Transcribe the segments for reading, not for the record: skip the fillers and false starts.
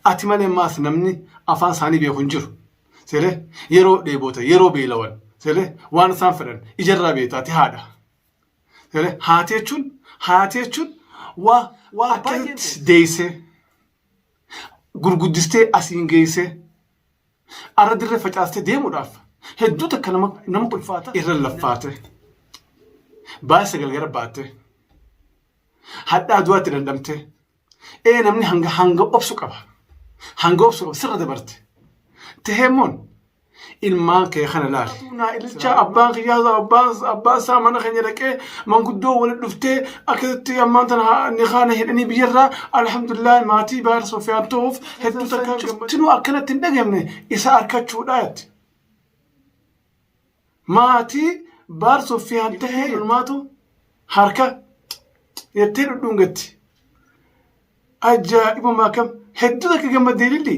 Ati malee maas namni afaan isaanii beeku hin jiru. Seelee yeroo dheebotan yeroo beelawan seelee waan isaan fedhan ijarraa beekta ati haadha. Seelee haati jechuun haati jechuun waa Waa baay'een akkasitti deessee gurguddistee asiin geessee arra dirree facaastee deemuudhaaf hedduu takka nama nama ulfaata irra laffaate baay'ee galgala baatte hadhaa du'aatti dandamte ee namni hanga hanga obsu qaba hanga obsu qaba sirra dabarte taheemmoon ilmaan kee kana laali. Naa ililchaa abbaan kiyyaa abbaan abbaan isaa mana keenya dhaqee manguddoo walitti dhuftee akkasitti ammaan tana ni kaana hidhanii biyyarraa alhamdulillah maatii baar Sofiyaan ta'uuf hedduu takka cuftinuu akkanatti hin dhagamne isa arkachuudha jetti. Maatii baar Sofiyaan tahee ilmaatu harka jettee dhudhungatti. Ajaa'ibuma akkam hedduu takka gammaddee lilli.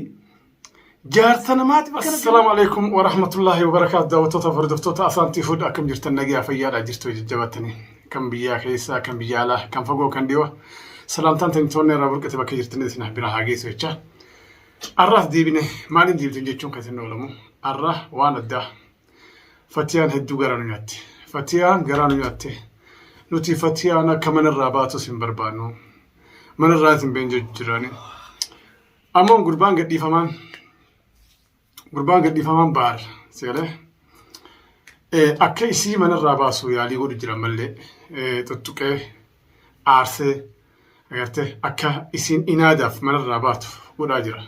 Jaarsa namaatiif akkana. Assalaamu alaikum wa rahmatullahi wa barakaatu daawwattoota fi hordoftoota Asaantii Food akkam jirtan nagaa fayyaadha jirtu jajjabattanii kan biyyaa keessaa kan biyya alaa kan fagoo kan dhiyoo salaamtaan tanyitoonni irraa burqite bakka jirtan isin bira haa geessu jecha. Arraas deebine maaliin deebiten jechuun kan isin oolamu arra waan addaa Fatiyaan hedduu garaa nu nyaatte. Fatiyaan garaa nu nyaatte. Nuti Fatiyaan akka manarraa baatus hin barbaannu. Manarraa hin been jiraani. Ammoo gurbaan gadhiifamaan gurbaan gadhiifamaan baar seelee akka isii manarraa baasu yaalii godhu jira mallee tuttuqee aarsee agartee akka isiin inaadaaf manarraa baatu godhaa jira.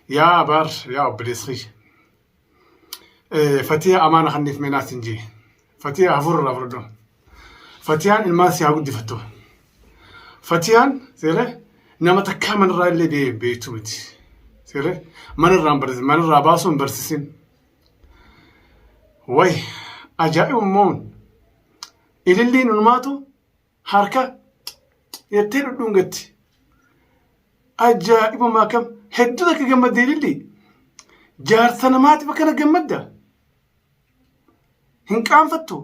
Yaa baar yaa obboleessa kiyya. Fatiya amaana kanniif mee naaf hin jee. Fatiya hafuura irraa fudhadhu. Fatiyaan ilmaan si haa guddifattu. Fatiyaan seeree nama takkaa manarraa illee bee beektu miti. Seeree manarraa hin barsiisin manarraa baasuu hin barsiisin. Way ajaa'ibummoon ililliin unumaatu harka jettee dhudhungatti. Ajaa'ibuma akkam hedduu takka gammaddee lilli. Jaarsa namaatiif akkana gammadda. Hin qaanfattu.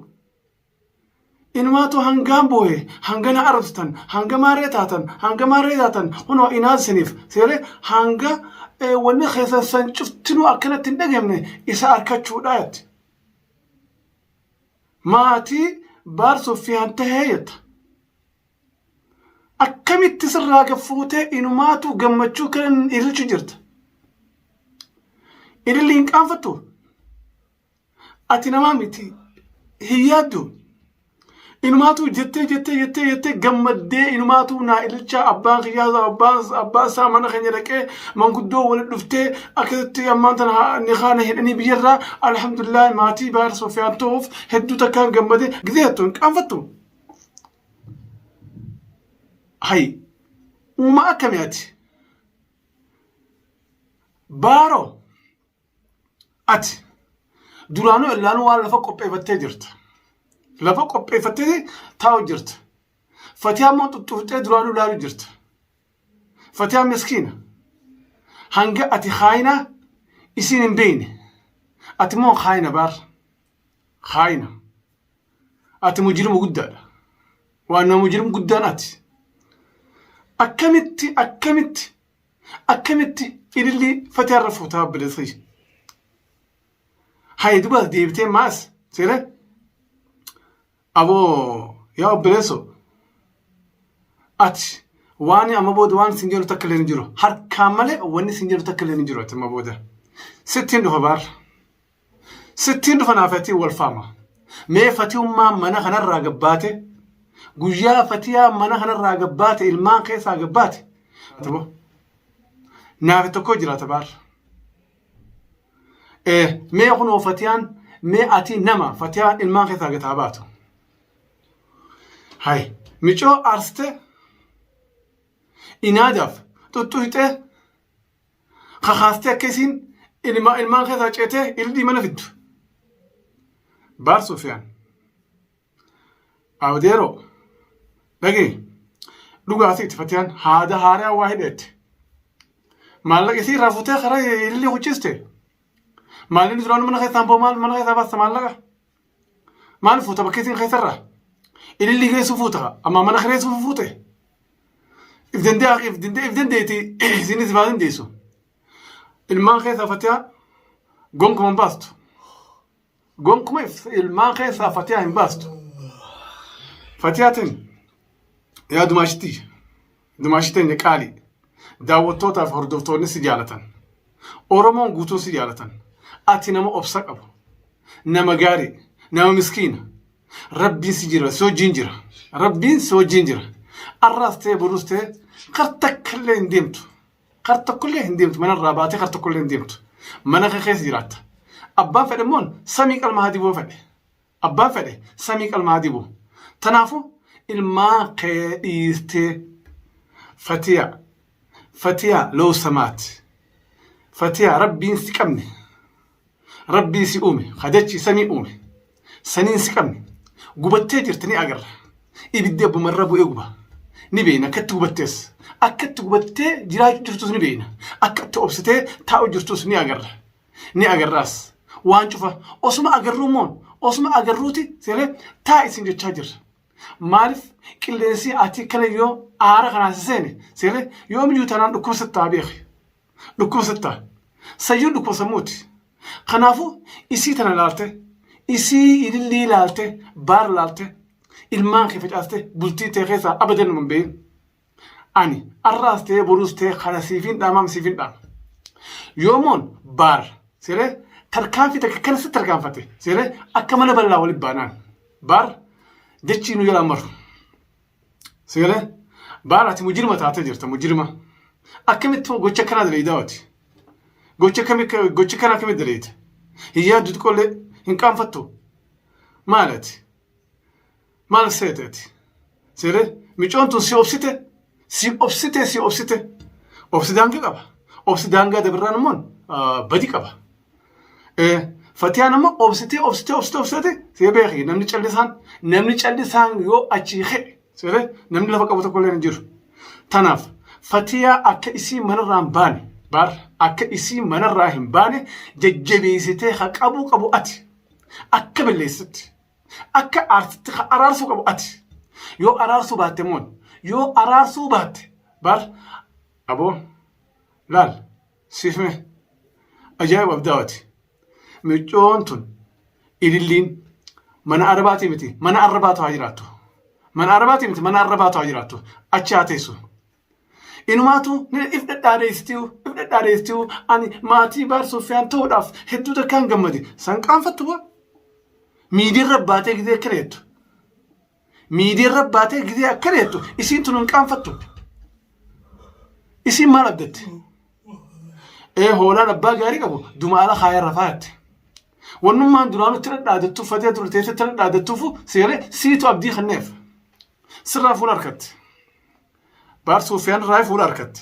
Inumaatu hangaan booye hanga na arrabsitan hanga maarree taatan hanga maarree taatan kunoo inaas isiniif seeree hanga wanni keessan san cuftinuu akkanatti hin dhagamne isa arkachuudha jetti. Maatii baar Sufiyaan tahee jetta. Akkamitti sirraa gad fuutee inumaatu gammachuu kan ililchu jirta. Ililli hin qaanfattu. Ati namaa miti hin yaaddu. Inumaatu jettee jettee jettee jettee gammaddee inumaatu naa ililchaa abbaan kiyyaa abbaan abbaan isaa mana keenya dhaqee manguddoo walitti dhuftee akkasitti ammaan tana ni kaana hidhanii biyyarraa alhamdulillah maatii baar Sofiyaan ta'uuf hedduu takkaan gammade gizee jettu hin qaanfattu. Hay uumaa akkamii ati? Baaroo Ati duraanuu illaanuu waan lafa qopheeffattee jirta. Lafa qopheeffattee taa'u jirta. Fatiyaa immoo xuxxuuxxee duraanuu ilaalu jirta. Fatiyaa miskiina. Hanga ati haayina isiin hin beekne. Ati immoo haayina baar. Haayina. Ati mujrima guddaadha. Waan nama mujrim guddaan ati. Akkamitti akkamitti Akkamitti ilillii fatiyaa irra fuutaa obboleessa kiyya. Hayi dubaas deebitee maas seere aboo yaa obboleesso ati waan amma booda waan sin jedhu takka illee hin jiru harkaan malee wanni sin jedhu takka illee hin jiru ati amma booda sittiin dhufa baar Sittiin dhufa naa fatii wal faama. Mee fatiyummaan mana kanarraa gabbaate guyyaa fatiyaa mana kanarraa gabbaate ilmaan keessaa gabbaate Tabo. Naaf tokko jiraata baar. Mee kunoo fatiyaan mee ati nama fatiyaan ilmaan keessaa gataa baatu. Hay micoo aarsite inaadaaf xuxxuyxee kakaastee akka isiin ilma ilmaan keessaa ceetee ilidhii mana fiddu. Baar Sufiyaan. Awdeeroo. Dhagee. Dhugaasiiti fatiyaan haada haaree waa hidheette. Maallaqa isii irraa fuutee karaa ilillii kuchiste. Maallaqni duraan mana keessaan boo maal mana keessaa baasta maallaqa? Maal fuuta bakka isiin keessarraa? Ilillii geessuu fuuta amma mana kireessuu fuute. If dande'a if dandee if dandeeti isinis maa dandeessu. Ilmaan keessaa fatiyaa gonkuma hin baastu. Gonkuma ilmaan keessaa fatiyaa hin baastu. Fatiyaatiin yaa dumaashitti dumaashiteen qaalii daawwattootaaf hordoftoonni si jaalatan. Oromoon guutuun si jaalatan. Ati nama obsa qabu. Nama gaarii. Nama miskiina. Rabbiin si jira, si wajjin jira. Rabbiin si wajjin jira. Arraas ta'e borus ta'e kar takka illee hin deemtu. Kar tokkollee hin deemtu. Manarraa baatee kar tokkollee hin deemtu. Mana kee keessa jiraatta. Abbaan fedhe immoo samii qalma haa dibuu fedhe. Abbaan fedhe samii qalma haa dibuu. Tanaafuu ilmaan kee dhiistee Fatiyaa Fatiyaa loo samaat Fatiyaa Rabbiin si qabne Rabbii si uume kadachii samii uume saniin si qabne gubattee jirti ni agarra ibiddi abbumarra bu'ee guba ni beeyna akkatti gubattees akkatti gubattee jiraachuu jirtus ni beeyna akkatti obsitee taa'u jirtus ni agarra ni agarraas waan cufa osuma agarruu moon osuma agarruuti seelee taa isin jechaa jirra maaliif qilleensi ati kana yoo aara kanaan si seene seelee yoomiyyuu tanaan dhukkuba sittaa beeki dhukkuba sittaa sayyuun dhukkuba sammuuti kanaafuu isii tana laalte isii ilillii laalte baar laalte ilmaan kee facaaste bultii tee keessaa abadan numa hin beeyin ani arraas ta'ee boruus ta'ee kana siifin dhaamaam siifin dhaama yoomoon baar seeree tarkaanfii takka kana sitti tarkaanfate seeree akka mana bal'aa walitti baanaan baar dachii nu jalaa maru seeree baar ati mujirma taatee jirta mujirma akkamitti gocha akkanaa daleeydaa ati gocha akkamii gocha kana akkamitti daleeyda hin yaaddu xiqqoollee hin qaanfattu maal ati maal seete ati seeree micoon tun si obsite si obsite si obsite obsi daangaa qaba obsi daangaa dabirraan immoo badi qaba Fatiyaan ammoo obsitee obsitee obsitee obsitee see beeki namni callisaan namni callisaan yoo achii ka'e seeree namni lafa qabu tokko illee hin jiru. Tanaaf Fatiyaa akka isii manarraa hin baane baar akka isii manarraa hin baane jajjabeessitee ha qabuu qabu ati akka balleessitti akka aarsitti ha araarsuu qabu ati yoo araarsuu baatte moon yoo araarsuu baatte baar aboo laal siifme ajaa'iba abdaawati micoon tun ililliin mana arabaatii miti mana arrabaatu haa jiraattu mana arabaatii miti mana arrabaatu haa jiraattu achi haa teessu inumaatu ni if dhadhaadeessitiu if dhadhaadeessitiu ani maatii baar Sufiyaan ta'uudhaaf hedduu takkaan gammade san qaanfattu boo miidiirra baatee gizee akkana jettu miidiirra baatee gizee akkana jettu isiin tun hin qaanfattu isiin maal abdatte ee hoolaan abbaa gaarii qabu dumaala kaaya rafaa jette wannummaan duraan itti dhadhaadattuuf fatee ture teessatti dhadhaadattuufu seeree siitu abdii kenneef sirraa fuula harkatte baar Suufiyaan irraa fuula harkatte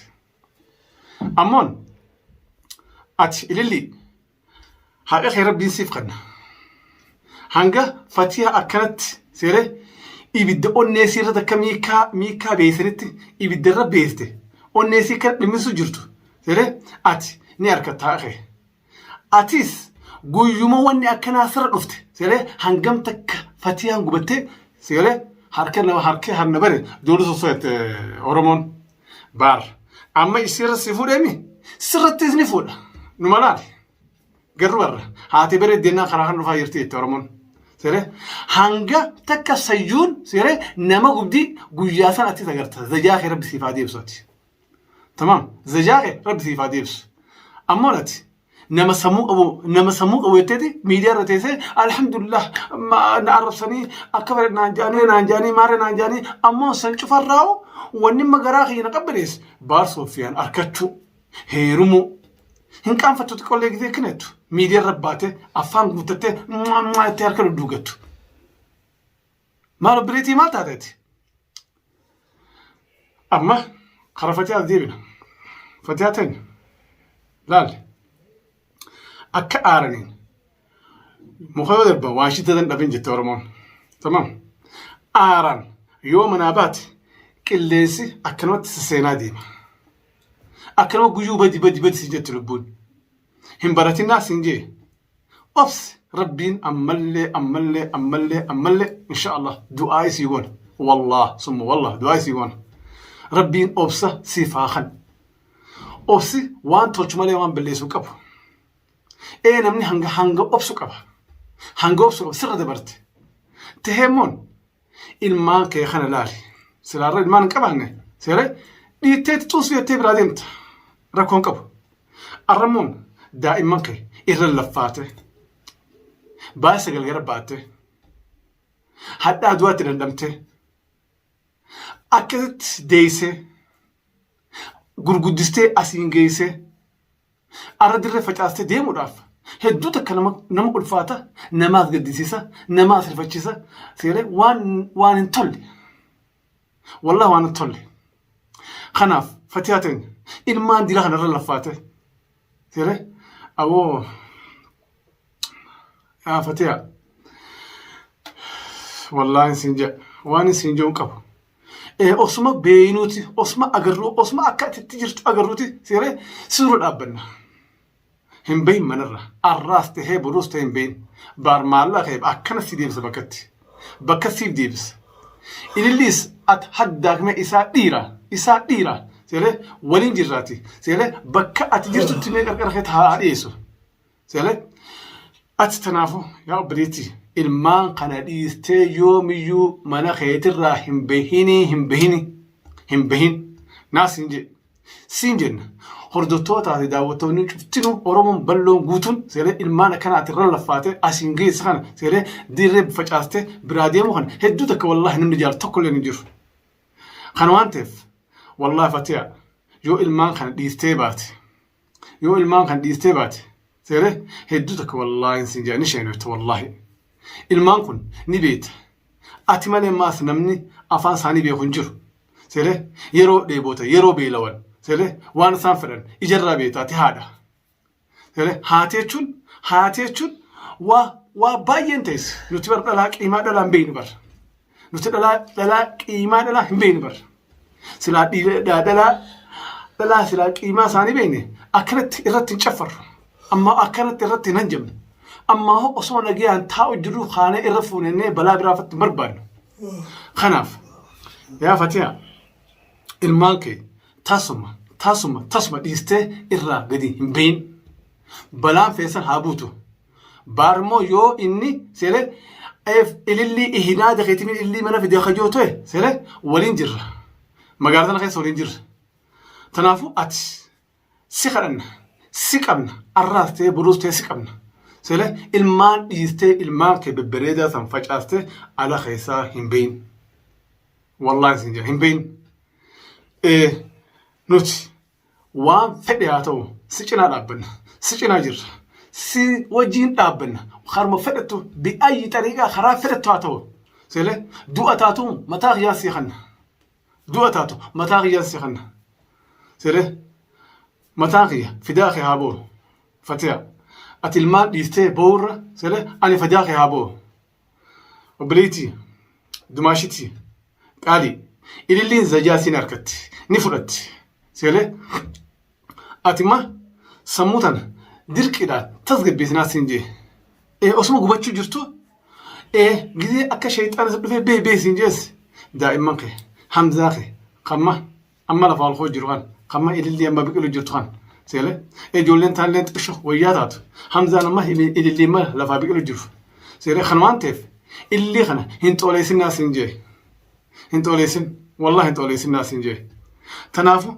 ammoon ati ilillii haqa kee Rabbiin siif kenna hanga fatiha akkanatti seeree ibidda onnee sii irratti akka miikaa miikaa beeysanitti ibidda irra beeste onnee sii kan dhimmisu jirtu seeree ati ni harkatta haqa kee atis guyyuma wanni akkanaa sirra dhufte seeree hangam takka fatiyaan gubattee seeree harka nama harka hanna bare duulu sosso'ette Oromoon baar amma isiirra si fuudheemi sirrattis ni fuudha numa laali garuu warra haati bare deennaa karaa kan dhufaa jirti jette Oromoon seeree hanga takka sayyuun seeree nama gubdii guyyaa san atis agarta zajaa kee Rabbi siif haa deebisu ati tamaam zajaa kee Rabbi siif haa deebisu ammoo ati nama sammuu qabu nama sammuu qabu jetteeti miidiyaa irra teessee alhamdulillah na arrabsanii akka fedhe naan jaanii naan jaanii maarree naan jaanii ammoo san cufarraa'u wanni magaraa kiyya na qabbanees baar Soofiyaan arkachuu heerumuu hin qaanfattu xiqqollee gisee kenettu miidiyaa irra baate afaan guuttattee mwaa jettee harka dudduugattu maal obboleettii maal taateeti amma kara Fatiyaa deebina Fatiyaa teenya laal akka aaraniin muka yoo darba waa shittatan dhabin jette Oromoon tamam aaraan yoo manaa baate qilleensi akkanumatti siseenaa deema akkanuma guyyuu badi badi badi si jetti lubbuun hin baratinaa siin jee obsi Rabbiin ammallee ammallee ammallee ammallee insha Allah du'aa isii goona wallah summa wallah du'aa isii goona Rabbiin obsa siif haa kan. Obsi waan tolchu malee waan balleessu qabu. Ee, namni hanga hanga obsu qaba. Hanga obsu qaba sirra dabarte. Taheemmoon ilmaan kee kana laali. Silaarra ilmaan hin qabaanne seera dhiittee xuusu jettee biraa deemta. Rakkoon qabu. Arrammoon daa'imman kee irra laffaate. Baay'ee galgala baatte. Hadhaa du'aatti dandamte. Akkasitti deessee gurguddistee asiin geessee arra dirree facaastee deemuudhaaf hedduu takka nama ulfaata, namaas gaddisiisa, namaas rifachiisa. Seeree waan hin tolle, wallahi waan hin tolle. Kanaaf Fatihaa teenya, ilmaan dila kanarra laffaate seeree aboo yaa Fatihaa, wallaahi sin jedha, waan isin jedhu qabu. Osuma beeynuuti, osuma agarruu, osuma akka ati jirtu agarruuti seeree si dura dhaabbanna. Hin bahin manarra. Arraas tahee boruus tahee hin bahin. Baar maallaqa kee akkana si deebisa bakkatti. Bakka siif deebisa. Ililliis at haddaakme isaa dhiira. Isaa dhiira. Seeree waliin jirraati. Seeree bakka ati jirtutti mee qarqara kee haa dhiyeessu. Seeree ati tanaafu yaa obboleettii, ilmaan kana dhiistee yoomiyyuu mana keetirraa hin bahinii, hin bahini, hin bahin. Naas hin jedhe. Siin jenna. Hordoftootaa fi daawwattoonni cuftinuu, Oromoon bal'oon guutuun, seeree ilmaan akkanaati irra laffaatee asiin geesse kana seeree dirree facaaste biraa deemuu kana hedduu takka wallaahi namni jaalatu tokko illee hin jiru. Kana waan ta'eef wallaahi Fatiyaa, yoo ilmaan kana dhiistee baate, yoo ilmaan kana dhiistee baate, seeree hedduu takka wallaahi siin jedha ni sheenofte wallaahi. Ilmaan kun ni beekta. Ati malee maas namni afaan isaanii beeku hin jiru. Seeree yeroo dheeboota, yeroo beelawan, seeree waan isaan fedhan ijarraa beekta, ati haadha. Seeree haati jechuun waa baay'een ta'es. Nuti bar dhalaa qiimaa dhalaa hin beeknu bar. Nuti dhalaa qiimaa dhalaa hin beeknu bar. Silaa dhalaa silaa qiimaa isaanii beekne akkanatti irratti hin caffarru. Amma akkanatti irratti hin hanjamne. Amma osoo nagayaan taa'u jirru kaanee irra fuunennee balaa biraafatti hin barbaadnu. Kanaaf yaa Fatiha, ilmaan kee tasuma tasuma tasuma dhiistee irraa gadi hin bahin. Balaan feesan haa buutu. Baarmoo yoo inni seeree ilillii ihinaa dakeetiin ilillii mana fidee kajoo ta'e seeree waliin jirra. Magaalaa tana keessa waliin jirra. Kanaafuu ati si kadhanna, si qabna, arraas ta'ee boruus ta'ee si qabna. Seeree ilmaan dhiistee, ilmaan kee bebbereedaa san facaastee ala keessaa hin bahin. Wallaahi sin jedha, hin bahin. Nuti waan fedhe haa ta'u si cinaa dhaabbanna, si cinaa jirra, si wajjin dhaabbanna. Karuma fedhattu, bi'ayyi xariiqaa karaa fedhattu haa ta'u. Seelee du'a taatu mataa kiyyaa si kanna. Du'a taatu mataa kiyyaa si kanna. Seelee mataan kiyya fidaa kee haa bo'u. Fatiha, ati ilmaan dhiistee bo'urra seelee ani fidaa kee haa bo'u. Obboleettii dumaashitti qaalii, ililliin zajaa siin harkatti ni fudhatti. Seelee ati ma sammuu tana dirqiidhaan tasgabbeessinaa siin jee. Ee, osuma gubachuu jirtu, ee, gizee akka sheexaana isa dhufee bee bee siin jees, daa'imman kee, Hamzaa kee kamma amma lafa ol jiru kan kamma ilillii amma biqilu jirtu kan seelee ijoolleen taanillee xiqqisho wayyaa taatu, Hamzaan amma ilillii amma lafaa biqilu jiru seelee. Kan waan ta'eef ilillii kana hin xooleessinaa siin jee, hin xooleessin, wallahi hin xooleessinaa siin jee. Tanaafu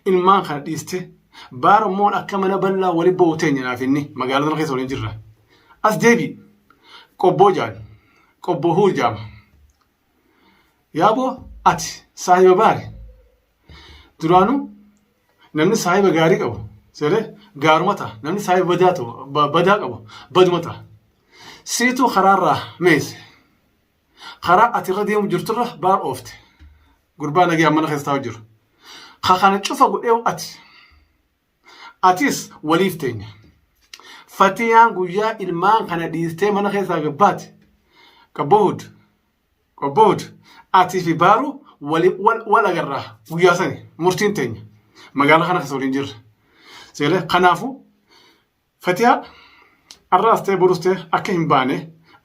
ilmaan kana dhiiste baarummoon akka mana bal'aa wali ba'u teenya naaf inni magaalaa tana keessa waliin jirra. As deebi, qobboo jaan, qobboo huu jaama. Yaaboo, ati saahiba baari. Duraanuu namni saahiba gaarii qabu seeree gaaruma ta'a. Namni saahiba badaa ta'u badaa qabu baduma ta'a. Siituu karaarraa meese. Karaa ati irra deemu jirturra baar oofte. Gurbaa nagayaan mana keessa taa'u jiru. Ka kana cufa godhee ati. Atis waliif teenya. Fatiyaan guyyaa ilmaan kana dhiistee mana keessaa gabbaate. Qabbohud. Qabbohud. Atii fi baaru wali wal agarraa guyyaa sani murtiin teenya. Magaalaa kana keessa waliin jirra. Seelee kanaafuu Fatiyaa, arraas ta'e borus ta'e akka hin baane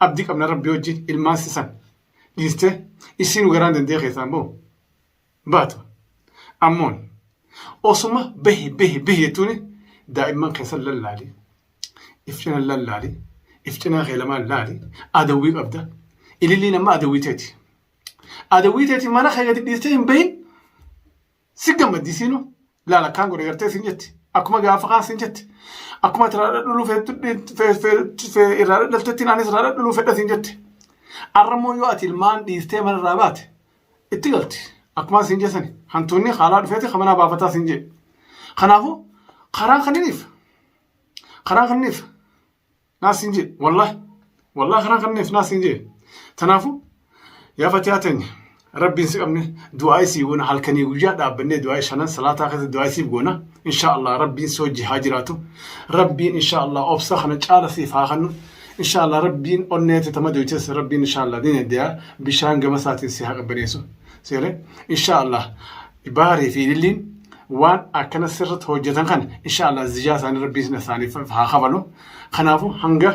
abdii qabna Rabbii wajjin. Ilmaan sisan dhiistee isiin garaan danda'e keessaan bahu baatu. Ammoon osuma bahi bahi bahi jettuuni daa'imman keessan lallaali. If cina lallaali. If cinaa kee lamaan laali. Adawwii qabda. Ililliin amma adawwii teeti. Adawwii teeti mana kee gadi dhiistee hin bahin. Si gammaddi isiinu. Laala akkaan godhe gartee siin jetti. Akkuma gaafa kaan siin jetti. Akkuma ati irraa dhadhuluu feetu irraa dhadhaltettiin anis irraa dhadhuluu fedha siin jetti. Arrammoo yoo ati ilmaan dhiistee mana irraa baate itti galti. Akkuma siin jeessani hantuunni haalaa dhufeeti kan manaa baafataa siin jee. Kanaafuu karaan kaniniif karaan kaniniif naa siin jee wallahi wallahi karaan kaniniif naa siin jee. Tanaafuu yaa fatiyaa teenya rabbiin si qabne du'aa isii goona halkanii guyyaa dhaabbannee du'aa shanan salaataa keessa du'aa isiif goona insha Allah rabbiin si hojii haa jiraatu rabbiin insha Allah obsa kana caala siif haa kennu insha Allah rabbiin onneete tama doytes rabbiin insha Allah dinagdeya bishaan gama isaatiin si haa qabbaneessu seere insha Allah baarii fi ililliin waan akkana sirriitti hojjetan kana insha Allah zijaa isaanii rabbiin isaaniif haa kafalu kanaafuu hanga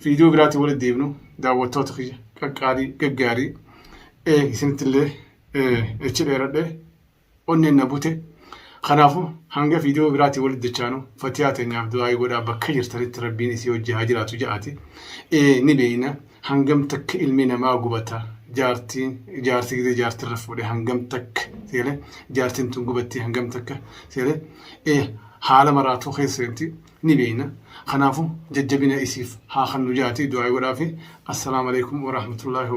viidiyoo biraatiin walitti deebinu daawwattoota kiyya qaqqaalii gaggaarii isinitti illee echi dheeradhe onneen na bute kanaafuu hanga viidiyoo biraatiin walitti dachaanu fatiyaa teenyaaf du'aa'ii godhaa bakka jirtanitti rabbiin isii hojii haa jiraatu ja'aati ni beeyna hangam takka ilmi namaa gubata jaartiin jaarsi gidee jaartirra fuudhe hangam takka seele jaartiin tun gubatti hangam takka seele haala maraatuu keessa seenti ni beeyna kanaafuu jajjabina isiif haa kannu ja'aati du'aa'ii godhaafi assalaamu alaikum warahmatullaahi.